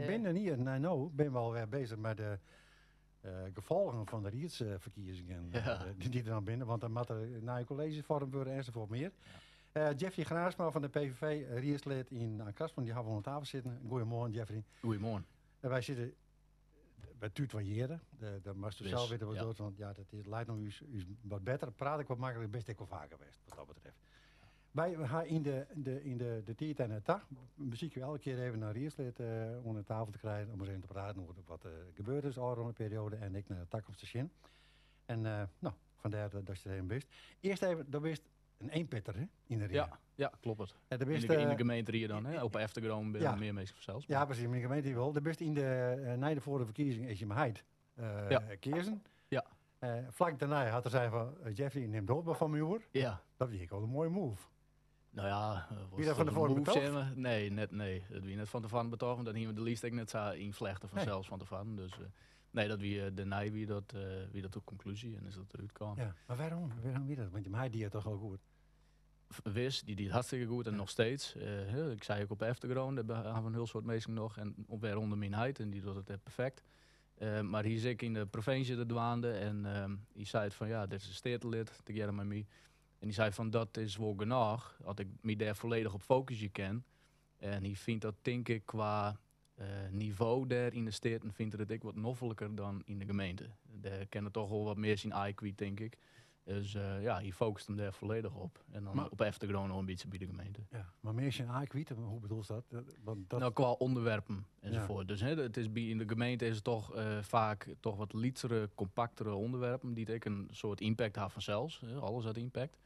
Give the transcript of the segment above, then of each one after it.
Binnen in jier nei no binne we alwer beuzich mei de gefolgen fan de riedsferkiezingen dy't der dan binne. Want dan moat der in nije kolleezje foarme wurde ensafuort mear. Jeffrey Graafsma fan de PVV, riedslid yn Achtkarspelen, dy hawwe we oan tafel sitten. Goeiemoarn, Jeffrey. Goeiemoarn. En wy sitte by tutoyearre. Dat moatst sels witte wat docht, want ja, dat is, leit no ús wat better. Praat ik wat makliker, bist ek al faker west, wat dat betreft. Wy ha yn de tiid en ta besykje we elke kear even in riedslid oan de tafel te krijen om ris even te praten oer wat der gebeurd is de ôfrûne perioade en ek nei de takomst te sjen. En no, fandêr dat je der even bist. Earst even, do bist in eenpitter, hè, yn de rie. Ja, kloppet. En yn de gemeenterie dan, hè? Op de eftergrûn binne mear minsken fansels. Ja, presys, yn de gemeente wol. Do bist nei de foarige ferkiezing is jim heit keazen. Ja. Flak dêrnei hat er sein fan Jeffrey, nim dat fan my oer. Dat wie ek al in moaie move. Nou ja, Wie dat fan tefoaren betocht? Nee, net, nee, dat wie net fan tefoaren betocht. Want dan hiene we de list ek net sa ynflechte fansels fan tefoaren. Dus nee, dat wie, dêrnei wie dat de konklúzje en is dat derút kaam. Ja, mar wêrom? Wêrom wie dat? Want jim heit die it toch al goed? Wis, dy die it hartstikke goed en noch steeds. Ik sei ek op de eftergrûn, dêr hawwe in hiel soad minsken noch. En wêrûnder myn heit, en dy docht it perfekt. Mar hy is ek yn de provinsje der dwaande en hy sei fan ja, dit is in steatelid, tegearre mei my. En hy sei fan dat is wol genôch, as ik my dêr folledich op fokusje kin. En hy fynt dat tink ik kwa nivo dêr yn de steaten fynt er it ek wat nofliker dan yn de gemeente. Dêr kin er toch wol wat mear syn aai kwyt, tink ik. Dus ja, hy fokust him dêr folledich op. En dan op eftergrûn noch in bytsje by de gemeente. Ja, mar mear syn aai kwyt, hoe bedoelst dat? Want dat Nou, kwa ûnderwerpen ensafuort. Dus hè, it is by yn de gemeente is it toch faak toch wat lytsere, kompaktere ûnderwerpen dy't ek in soad impact ha fansels. Hè, alles hat impact.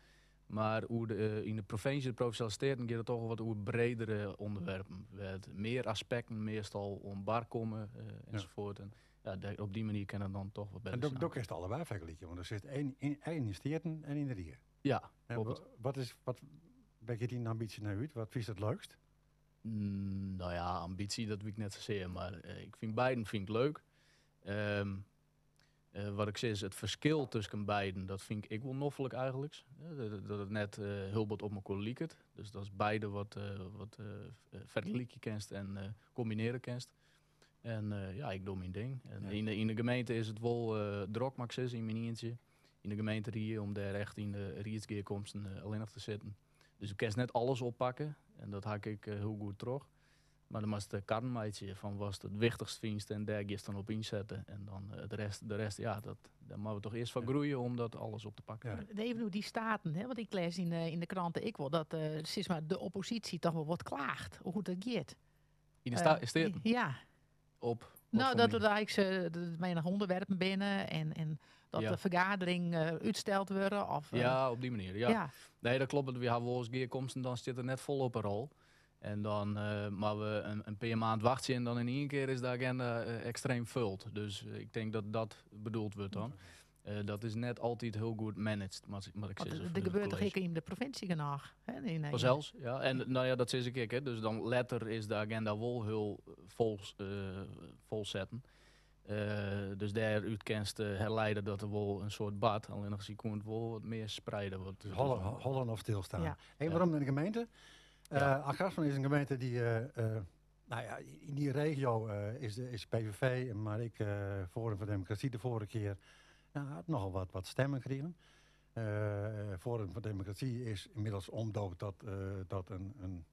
Mar yn de provinsje, de Provinsjale Steaten, giet it toch wol wat oer bredere ûnderwerpen. Wêr't mear aspekten meastal oan bar komme ensafuort. En ja, op dy manier kin it dan toch wat better. En do kinst allebei fergelykje, want der sit én yn Steaten en yn de Rie. Ja, kloppet. Wêr giet dyn ambysje nei út? Wat fynst it leukst? Nou ja, ambysje, dat wit ik net sasear. Mar ik fyn beiden fyn ik leuk. Wat ik sis, it ferskil tusken beiden, dat fyn ik ek wol noflik eigentlik. Dat it net hiel bot op elkoar liket. Dus dat is beide wat fergelykje kinst en kombinearje kinst. En ja, ik doch myn ding. En yn de gemeente is it wol drok, moat ik sizze, yn myn ientsje. Yn de gemeenterie, om dêr echt yn de riedsgearkomsten allinnich te sitten. Dus do kinst net alles oppakke. En dat ha ik ek hiel goed troch. Mar dan moatst de karren meitsje fan wat it wichtichst fynst en dêr giest dan op ynsetten. En dan de rest, ja, dêr moatte we toch earst foar groeie om dat alles op te pakken. Ja. Even oer dy steaten, hè? Want ik lês yn de krante ek wol dat sis mar de opposysje toch wol wat klaget hoe't dat giet. Yn de steaten? Ja. Op? Nou, dat der eigentlik dat der noch ûnderwerpen binne en dat de fergadering útsteld wurde. Of, Ja, op dy manier, ja. Nee, dat kloppet. Wy hawwe wolris gearkomsten, dan stiet der net fol op 'e rol. En dan moatte we in pear maand wachtsje en dan yn ien kear is de agenda ekstreem folle. Dus ik tink dat dat bedoeld wurdt dan. Dat is net altyd hiel goed managed, moat ik sizze. Der gebeurt toch ek yn de provinsje genôch? Hè? Fansels, ja. En no ja, dat sis ik ek. Hè. Dus dan letter is de agenda wol hiel fol setten. Dus dêrút kinst herleide dat der wol in soad bart. Allinnich se koene it wol wat mear spreide. Wat, Dus hollen of stilstaan. Hey, werom nei de gemeente. Achtkarspelen is in gemeente dy't, nou ja, yn dy regio is PVV, mar ek Forum foar Demokrasy de foarige kear, nou, hat nochal wat stimmen krigen. Forum foar Demokrasy is ynmiddels omdoopt tot in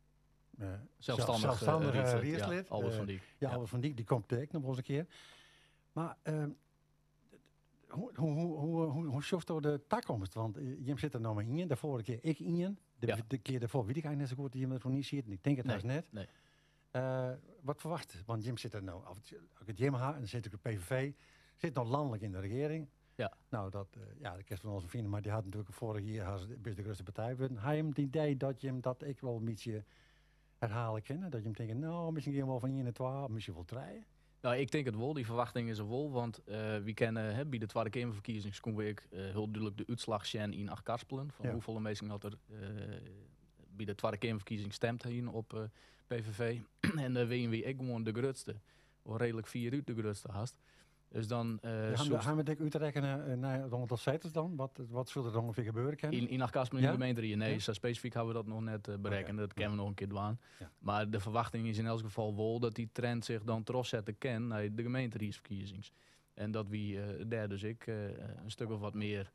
Selsstannich, selsstannige riedslid, ja, riedslid. Albert van Dyk. Ja, Albert van Dyk, dy komt ek noch wolris in kear. Mar hoe sjochsto de takomst? Want jim sitte no mar ien, de foarige kear ek ien. De kear dêrfoar wit ik eigentlik net sa goed dat jim der yn sieten. Ik tink it Nee, hast net. nee. Wat ferwachtst? Want jim sitte no, of as ik it jim ha, dan sit ik de PVV, sit noch lanlik yn de regearing. Nou, ja, dat kinst fan alles fine, mar dy hat natuerlik foarich jier bist de grutste partij wurden. Ha jim it idee dat jim dat ek wol in bytsje herhale kinne? Dat jim tinke, no, miskien gean we wol fan 1 nei 2, of miskien wol 3? Nou, ik tink it wol. Dy ferwachting is der wol. Want wy kinne, hè, by de Twadde Keamerferkiezings koene we ek hiel dúdlik de útslach sjen yn Achtkarspelen. Fan hoefolle minsken hat der by de Twadde Keamerferkiezing stimd hiene op PVV. En dêr wiene wy ek gewoan de grutste. Wol reedlik fier út de grutste hast. Dus dan uh, Gaan we dit útrekkene nei it oantal setels dan? Wat sil der ûngefear gebeure kinne? Yn Achtkarspelen in de gemeenterie? Nee, sa spesifyk hawwe we dat noch net berekkene. Dat kinne we noch in kear dwaan. Ja. Mar de ferwachting is yn elts gefal wol dat dy trend sich dan trochsette kin nei de gemeenteriedsferkiezings. En dat wy dêr dus ek in stik of wat mear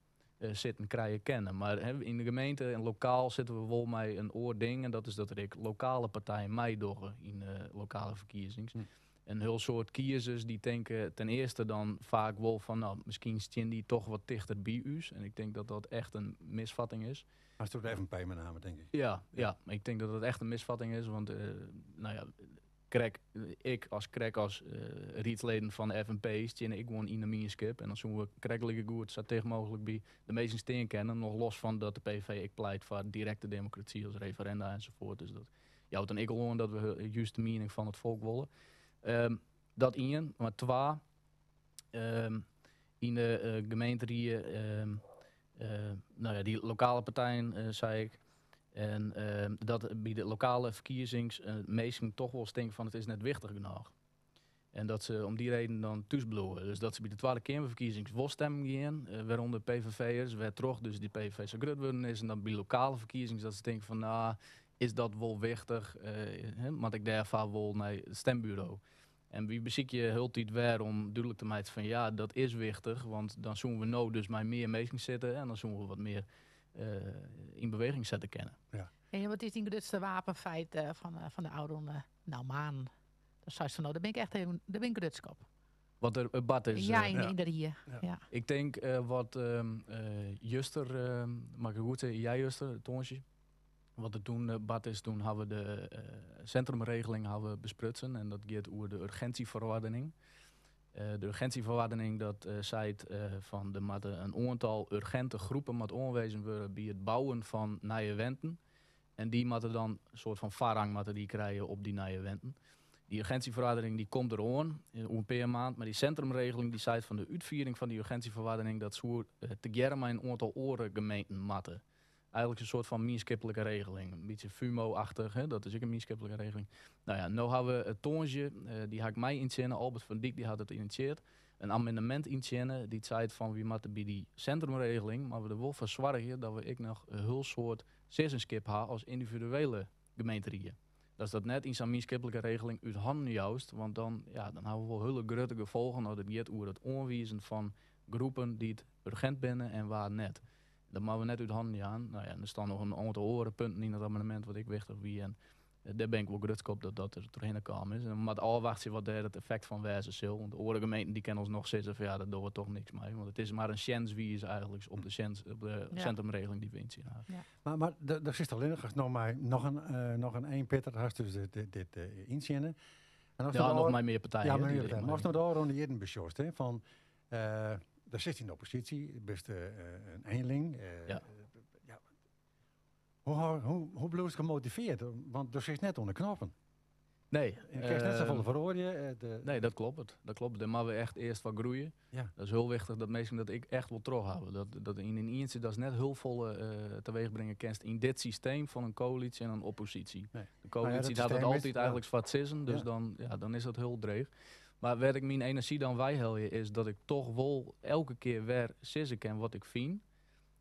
sitten krije kinne. Mar yn de gemeente en lokaal sitte we wol mei in oar ding. En dat is dat der ek lokale partijen meidogge yn de lokale ferkiezings. In hiel soad kiezers dy tinke ten earste dan faak wol fan, no, miskien stean dy toch wat tichter by ús. En ik tink dat dat echt in misfatting is. Hast it oer de FNP mei name, tink ik. Ja, ja, ik tink dat dat echt in misfatting is. Want no ja, krekt, ik as krekt as riedsleden fan de FNP steane ek gewoan yn de mienskip. En dan soene we krekt like goed sa ticht mooglik by de minsken stean kinne. Noch los fan dat de PVV ek pleit foar direkte demokrasy as referenda ensafuort. Dus dat jout dan ek al oan dat we just de miening fan it folk wolle. Dat ien. Mar twa, yn de gemeenterie, no ja, dy lokale partijen, sei ik. En dat by de lokale ferkiezings minsken toch wol tinke fan it is net wichtich genôch. En dat se om dy reden dan thús bliuwe. Dus dat se by de Twadde Keamerferkiezings wol stemmen gean, wêrûnder PVV'ers, wêrtroch dus dy PVV sa grut wurden is. En dan by lokale ferkiezings dat se tinke fan no, is dat wol wichtich, moat ik dêrfoar wol nei it stemburo? En wy besykje hieltyd wer om dúdlik te meitsjen fan ja, dat is wichtich, want dan soene we no dus mei mear minsken sitte en dan soene we wat mear yn beweging sette kinne. Ja. En wat is dyn grutste wapenfeit fan de ôfrûne no, maanden? Dan seist fan no, dêr bin ik echt even, dêr bin ik grutsk op. Wat der bard is. Ja, yn de rie. Ja. Ik tink wat juster, mag ik goed sizze, ja juster, tongersdei. Wat der toen bard is, toen hawwe we de sintrumregeling hawwe we besprutsen en dat giet oer de urgentieferoardening. De urgentieferoardening dat seit fan der moatte in oantal urgente groepen moat oanwezen wurde by it bouwen fan nije wenten. En dy moatte dan in soart fan foarrang moatte dy krije op dy nije wenten. Dy urgentieferoardening dy komt deroan oer in pear maand, mar dy sintrumregeling dy seit fan de útfiering fan dy urgentieferoardening dat soe tegearre mei in oantal oare gemeenten moatte. Eigenlik in soart fan mienskiplike regeling. In bytsje FUMO-achtich, hè? Dat is ek in mienskiplike regeling. No ja, no hawwe we tongersdei, dy ha ik mei yntsjinne, Albert van Dyk dy hat it initieard, in amendemint yntsjinne dy't seit fan wy moatte by dy sintrumregeling moatte we der wol foar soargje dat we ek noch in hiel soad sizzenskip ha as yndividuele gemeenterie. Datst dat net yn sa'n mienskiplike regeling út hannen joust, want dan, ja, dan hawwe we wol hiele grutte gefolgen as it giet oer it oanwizen fan groepen dy't urgent binne en wa net. Dat moatte we net út hannen jaan. No ja, en der stean noch in oantal oare punten yn it amendemint wat ek wichtich wie en dêr bin ik wol grutsk op dat dat der trochhinne kaam is. En we moatte ôfwachtsje wat dêr it effekt fan wêze sil. Want de oare gemeenten dy kinne ons noch sizze fan ja, dêr dogge we toch niks mei. Want it is mar in sjenswize eigenlik op de sjens, op de sintrumregeling dy't we yntsjinne hawwe. Ja. Mar der sitst allinnich ast no mei noch in eenpitter hast dus dit yntsjinne. En ast ja, noch mei mear partijen. Ja, mei mear partijen. Mar ast no de ôfrûne jierren besjochst, hè, fan dêr sitst yn de opposysje, bist in eenling. Ja. Ja. Hoe bliuwst gemotiveerd? Want do sitst net oan de knoppen. Nee. En kinst net safolle feroarje. Nee, dat kloppet. Dat kloppet. Dêr moatte we echt earst foar groeie. Ja. Dat is hiel wichtich dat minsken dat ek echt wol troch hawwe. Dat yn in ientsje dat is net hiel folle teweech bringe kinst yn dit systeem fan in koälysje en in opposysje. Nee. De koälysje Nou ja, hat it systeem is altyd eigenlik foar it sizzen, dus dan, ja, dan is dat hiel dreech. Mar wêr't ik myn enerzjy dan weihelje is dat ik toch wol elke kear wer sizze kin wat ik fyn.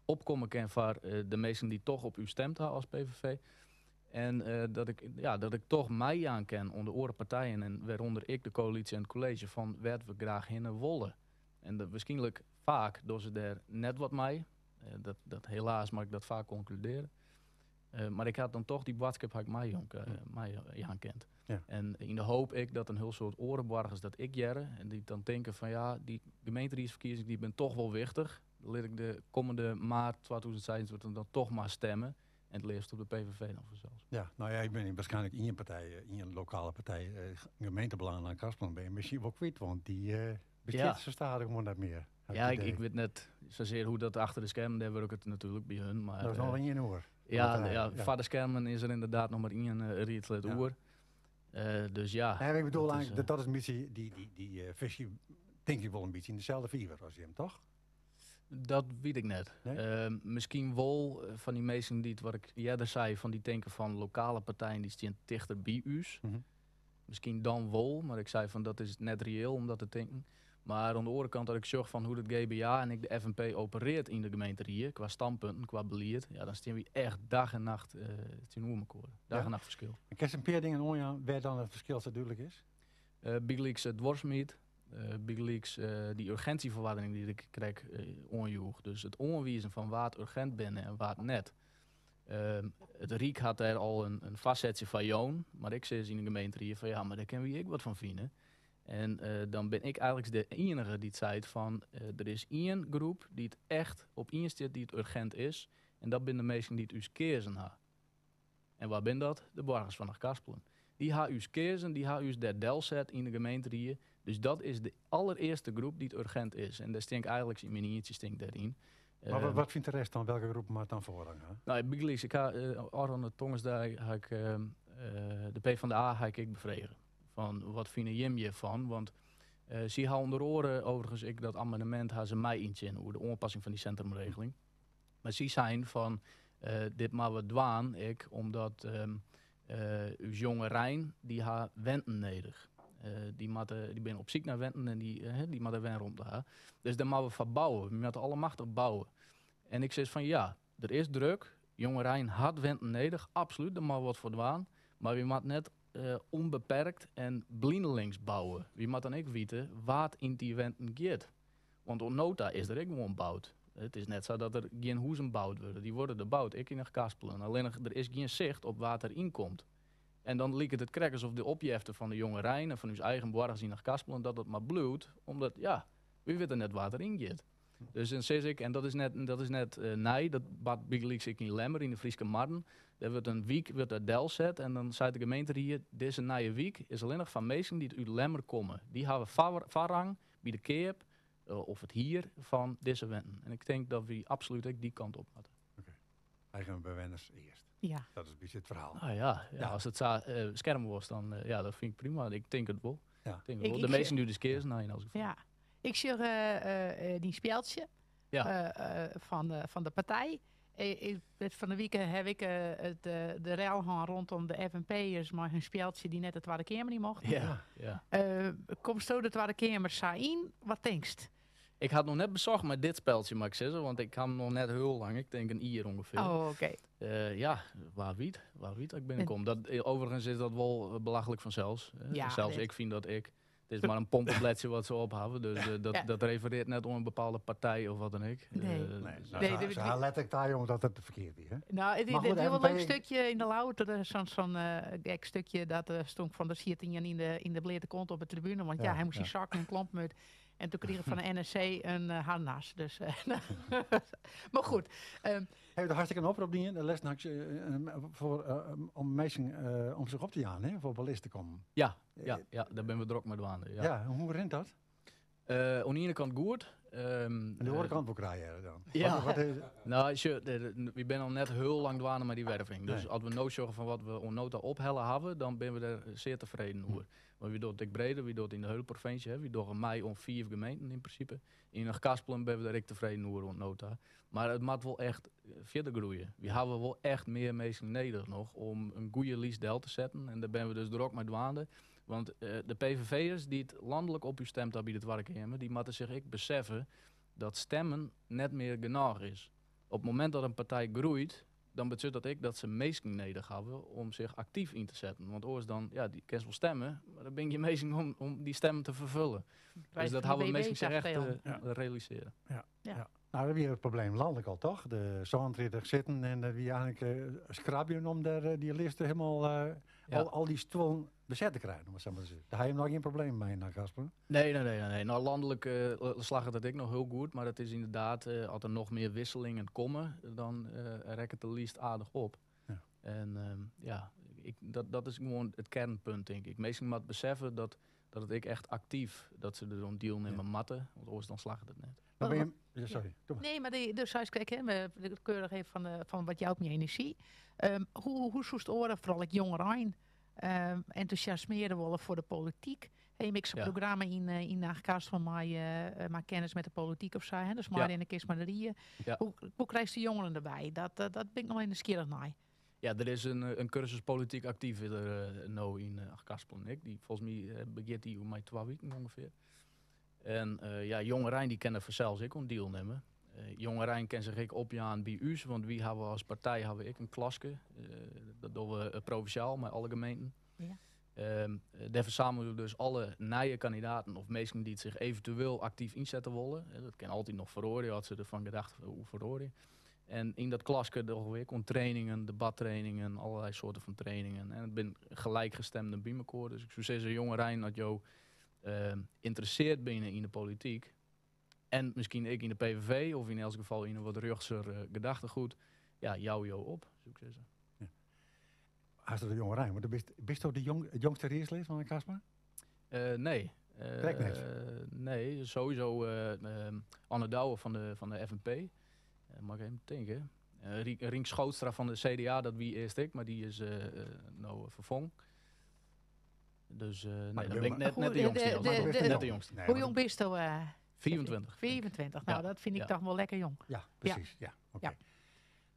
Opkomme kin foar de minsken dy't toch op ús stemd ha as PVV. En dat ik, ja, dat ik toch meijaan kin oan de oare partijen en wêrûnder ek de koälysje en it kolleezje fan wêr't we graach hinne wolle. En dat waarskynlik faak dogge se dêr net wat mei. Dat helaas moat ik dat faak konkludearje. Mar ik ha dan toch dy boadskip ha ik meijaan kind. Ja. En yn de hoop ek dat in hiel soad oare boargers dat ek hearre en dy't dan tinke fan ja, dy gemeenteriedsferkiezings dy binne toch wol wichtich. Dan lit ik de kommende maart 2026 dan toch mar stimme. En it leafst op de PVV dan fansels. Ja, no ja, ik bin waarskynlik ien partij, ien lokale partij, Gemeentebelangen Achtkarspelen, bin je miskien wol kwyt, want dy bestiet sa stadichoan net mear. Ja, ik wit net sasear hoe't dat achter de skermen, dêr wurket it natuerlik by hun. Mar, Der is noch ien oer. Ja, ja, foar de skermen is der ynderdaad noch mar ien riedslid oer. Dus ja. Nee, ik bedoel dat is, eigenlijk, dat is in bytsje, dy fiskje tink ik wol in bytsje yn deselde fiver as jim, toch? Dat wit ik net. Nee? Miskien wol fan dy minsken dy't, wat ik earder sei, fan dy tinke fan lokale partijen dy stean tichter by ús. Miskien dan wol, mar ik sei fan dat is net reëel om dat te tinken. Mar oan de oare kant, as ik sjoch fan hoe't it GBA en ek de FNP opereart yn de gemeenterie, kwa standpunten, kwa belied, ja, dan stean wy echt dag en nacht tsjinoer mekoar. Dag en nacht ferskil. En kinst in pear dingen oanjaan wêr dan it ferskil sa dúdlik is? Bygelyks duorsumheid, bygelyks dy urgentieverordening dy't ik krekt oanjoech. Dus it oanwizen fan wa't urgent binne en wa't net. It Ryk hat dêr al in foarsetsje foar jûn, mar ik sis yn de gemeenterie fan ja, mar dêr kinne wy ek wat fan fine. En dan bin ik eigenliks de ienige dy't seit fan der is ien groep dy't echt op ien stiet dy't urgent is en dat binne de minsken dy't ús keazen ha. En wa bin dat? De boargers fan Achtkarspelen. Dy ha ús keazen, dy ha ús dêr delset yn de gemeenterie. Dus dat is de allerearste groep dy't urgent is. En dêr stean ik eigenliks yn myn ientsje stean ik dêryn. Mar wat fynt de rest dan? Welke groep moat dan foarrang ha? Nou, bygelyks, ik ha ôfrûne tongersdei ha ik de PvdA ha ik ek befrege. Fan wat fine jim hjirfan? Want sy ha ûnder oare overigens ek dat amendemint ha se mei yntsjinne oer de oanpassing fan dy sintrumregeling. Mar sy seinen fan dit moatte we dwaan ek omdat ús jongerein dy ha wenten nedich. Dy moatte, dy binne op syk nei wenten en dy moatte wenromte ha. Dus dêr moatte we foar bouwe. We moatte allemachtich bouwe. En ik sis fan ja, der is druk. Jongerein hat wenten nedich, absolút, dêr moatte we wat foar dwaan. Mar wy moatte net ûnbeperkt en blinelings bouwe. Wy moatte dan ek witte wa't yn dy wenten giet. Want oant no ta is der ek gewoan boud. It is net sa dat der gjin huzen boud wurde. Dy wurde der boud, ek yn Achtkarspelen. Allinnich der is gjin sicht op wa't der yn komt. En dan liket it krekt asof de opjefte fan de jongerein en fan ús eigen boargers yn Achtkarspelen dat dat mar bliuwt, omdat ja, wy witte net wa't der yn giet. Dus dan sis ik, en dat is net, dat is net nij, dat bart bygelyks ek yn Lemmer, yn de Fryske Marren. Dêr wurdt in wyk wurdt dêr delset en dan seit de gemeenterie, dizze nije wyk is allinnich foar minsken dy't út Lemmer komme. Dy hawwe foarrang by de keap of it hier fan dizze wenten. En ik tink dat wy absolút ek dy kant op moatte. Oké. Eigen bewenners earst. Ja. Dat is in bytsje it ferhaal. Ah, ja, ja, as it sa skerm wolst, dan ja, dat fyn ik prima. Ik tink it wol. Ja. Tink it wol. De minsken dy't dus keazen ha yn elts gefal. Ja. Ik sjoch dyn spjeldsje fan de partij. Fan de wike haw ik it, de rel hân rondom de FNP'ers mei hun spjeldsje dy't net de Twadde Keamer yn mochten. Ja, ja. Komsto de Twadde Keamer sa yn? Wat tinkst? Ik ha it noch net besocht mei dit speltsje, moat ik sizze, want ik ha him noch net hiel lang. Ik tink in jier ûngefear. Oh, oké. Ja, wa wit. Wa wit dat ik binnenkom. Dat, overigens is dat wol belachlik fansels. Ja, Sels dit ik fyn dat ek. It is mar in pompeblêdsje wat se op hawwe, dus dat refereart net oan in bepaalde partij of wat dan ek. Nee. Nee, se ha letterlik taal omdat it ferkeard wie, hè? Nou, it Maar goed, is wel een FNP leuk stukje yn de Louter, zo'n gek stukje dat stond van der siet ien yn de bleate kont op de tribune, want ja, hy moast syn sokken en klompen út. En toen krige fan de NSC in harnas. Dus, mar goed. Hawwe jo der hartstikke in oprop dien, de lêsten ha ik foar om minsken om sich op te jaan, hè, foar op 'e list te kommen. Ja, ja, ja, dêr binne we drok mei dwaande. Ja. Ja, hoe rint dat? Oan de iene kant goed. Oan de oare kant wol krije dan. Ja. Wat, wat is Nou, sjoch, wy binne al net hiel lang dwaande mei dy werving. Dus Nee. as we no sjogge fan wat we oant no ta ophelle hawwe, dan binne we der sear tefreden oer. Want wy dogge it ek breder, wy dogge it yn de hiele provinsje. Hè. Wy dogge mei oan 5 gemeenten yn prinsipe. Yn Achtkarspelen binne we der ek tefreden oer oant no ta. Mar it moat wol echt fierder groeie. Wy hawwe wol echt mear minsken nedich noch om in goede list del te setten. En dêr binne we dus drok mei dwaande. Want de PVV'ers dy't lanlik op ús stemd hawwe by de Twadde Keamer, dy moatte sich ek beseffe dat stemmen net mear genôch is. Op it momint dat in partij groeit, dan betsjut dat ek dat se minsken nedich hawwe om sich aktyf yn te setten. Want oars dan, ja, dy kinst wol stemme, mar der binne gjin minsken om dy stemmen te ferfullen. Dus dat hawwe minsken sich echt realisearre. Nou, dat wie it probleem lanlik al, toch? De 37 sitten en dat wie eigenlik skrabjen om dêr dy list hielendal al dy stuollen beset te krijen, om it sa mar te sizzen. Dêr ha je noch gjin probleem mei, nou, Kasper? Nee, nee, nee, nee. Nou, lanlik slagget it ek noch hiel goed, mar it is ynderdaad, as der noch mear wisselingen komme, dan rekket de list aardich op. En ja, ik, dat, dat is gewoan it kearnpunt, tink ik. Minsken moatte beseffe dat it ek echt aktyf, dat se der oan dielnimme moatte, want oars dan slagget it net. Dan ben je, ja, sorry, doe maar. Nee, mar dy, dus seist krekt, hè, we keurich even fan wat jout my enerzjy. Hoe soest oaren, foaral ek jongerein, entûsjasmearje wolle foar de polityk? Hé, je miks een programma yn Achtkarspelen mei kennis met de polityk of sa, hè? Dus mei rinne kinst mei de rie. Hoe krijst de jongeren derby? Dat bin ik noch even nijsgjirrich nei. Ja, der is in kursus polityk aktyf is der no yn Achtkarspelen ek. Dy, folgens my begjint dy oer mei 2 wiken ûngefear. En ja, jongerein dy kinne fansels ek oan dielnimme. Jongerein kin sich ek opjaan by ús, want wy hawwe as partij hawwe ek in klaske. Dat dogge we provinsjaal mei alle gemeenten. Ja. Dêr fersammelje we dus alle nije kandidaten of minsken dy't sich eventueel aktyf ynsette wolle. Dat kin altyd noch feroarje as se der fan gedachte oer feroarje. En yn dat klaske dogge we ek oan trainingen, debattrainingen, allerlei soarten fan trainingen. En it binne gelijkgestemden by mekoar. Dus ik soe sizze, jongerein, as jo ynteressearre binne yn de polityk en miskien ek yn de PVV of yn elts gefal yn in wat rjochtser gedachtegoed, ja, jou jo op, soe ik sizze. Ja. Hast de jongerein, want bist de jong, it jongste riedslid fan Achtkarspelen? Nee. Krekt net? Nee, sowieso Anne Douwe fan de FNP. Moat ik even tinke. Rienk Schootstra fan de CDA, dat wie earst ek, mar dy is no ferfongen. Dus nee, dan bin ik net de jongste. Net de jongste. Hoe jong bist 25. 25, nou dat fyn ik toch wol lekker jong. Ja, presys. Ja, oké.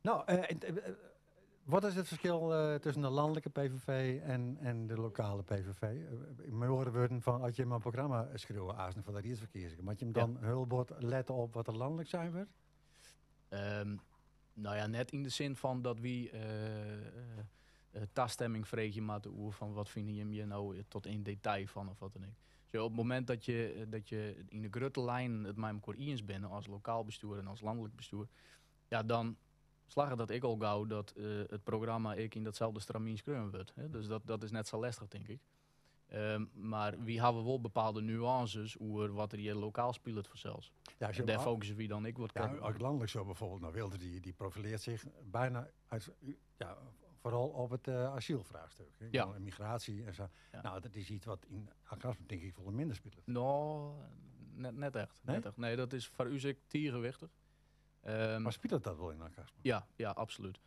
Nou, wat is it ferskil tusken de lanlike PVV en de lokale PVV? Mei oare wurden, fan as je in programma skriuwe aansten foar de riedsferkiezingen, moat je him dan hiel bot lette op wat der lanlik sein wurdt? Nou ja, net yn de sin fan dat wy tastemming freegje moatte oer fan wat fine jim hjir no tot yn detail fan of wat dan ek. Dus op it momint dat je yn de grutte lijnen it mei mekoar iens binne as lokaal bestjoer en as lanlik bestjoer, ja, dan slagget dat ek al gau dat it programma ek yn datselde stramyn skreaun wurdt. Hè. Dus dat is net sa lestich, tink ik. Mar wy hawwe wol bepaalde nuânses oer wat der hjir lokaal spilet fansels. Ja, als je En dêr fokusje wy dan ek wat Ja, als landelijk zo bijvoorbeeld, nou Wilders die profileert zich bijna uit, ja, vooral op het asielvraagstuk. Hè. Gewoon Migratie en zo. Nou, dat is iets wat yn Achtkarspelen tink ik folle minder spilet. No, net echt. Nee? Net echt. Nee, dat is foar ús ek tige wichtich. Mar spilet dat wol yn Achtkarspelen? Ja, absolút.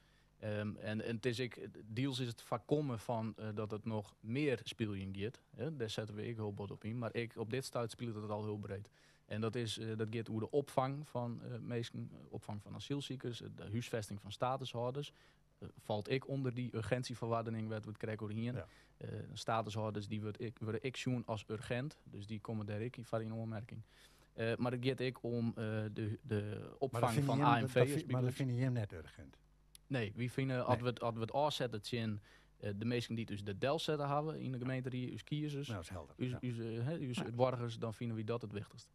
En it is ek, diels is it foarkommen fan dat it noch mear spyljen giet. Hè. Dêr sette we ek hiel bot op yn. Mar ek op dit stuit spilet it al hiel breed. En dat giet oer de opfang fan minsken, opfang fan asylsikers, de húsfêsting fan statushâlders. Falt ek ûnder dy urgentieverordening wêr't we it krekt oer hienen. Statushâlders dy wurde ek sjoen as urgent, dus dy komme dêr ek foar yn oanmerking. Mar it giet ek om de opfang fan AMV. Mar dat fine jim net urgent? Nee, wy fine as we it ôfsette tsjin de minsken dy't ús der delsetten hawwe yn de gemeenterie, ús kiezers, Nou, dat is helder. Ús, hè, ús boargers, dan fine wy dat it wichtichst.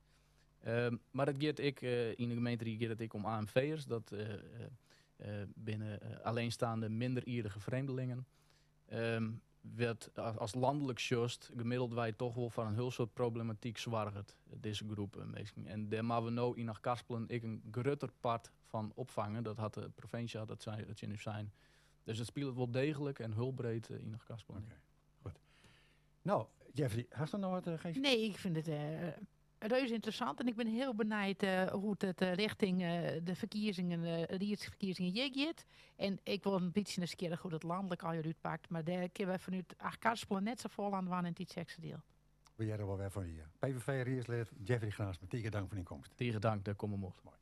Mar it giet ek, yn de gemeenterie giet it ek om AMV'ers, dat binne alleenstaande minderjierrige vreemdelingen. Wat as lanlik sjochst, gemiddeld wy toch wol foar in hiel soad problematyk soarget, dizze groep minsken. En dêr moatte we no yn Achtkarspelen ek in grutter part fan opfange. Dat hat de provinsje hat dat sei, tsjin ús sein. Dus it spilet wol deeglik en hiel breed yn Achtkarspelen. Oké, goed. Nou, Jeffrey, hast der noch wat, Gees? Nee, ik fyn it reuze ynteressant en ik bin hiel benijd hoe't it rjochting de ferkiezingen, riedsferkiezingen hjir giet. En ik wol in bytsje nijsgjirrich hoe't it lanlik allegear útpakt. Mar dêr kinne wy fanút Achtkarspelen net safolle oan dwaan yn Tytsjerksteradiel. We hearre wol wer fan je. PVV-riedslid Jeffrey Graafsma, tige dank foar dyn komst. Tige dank, dêr komme mocht. Moai.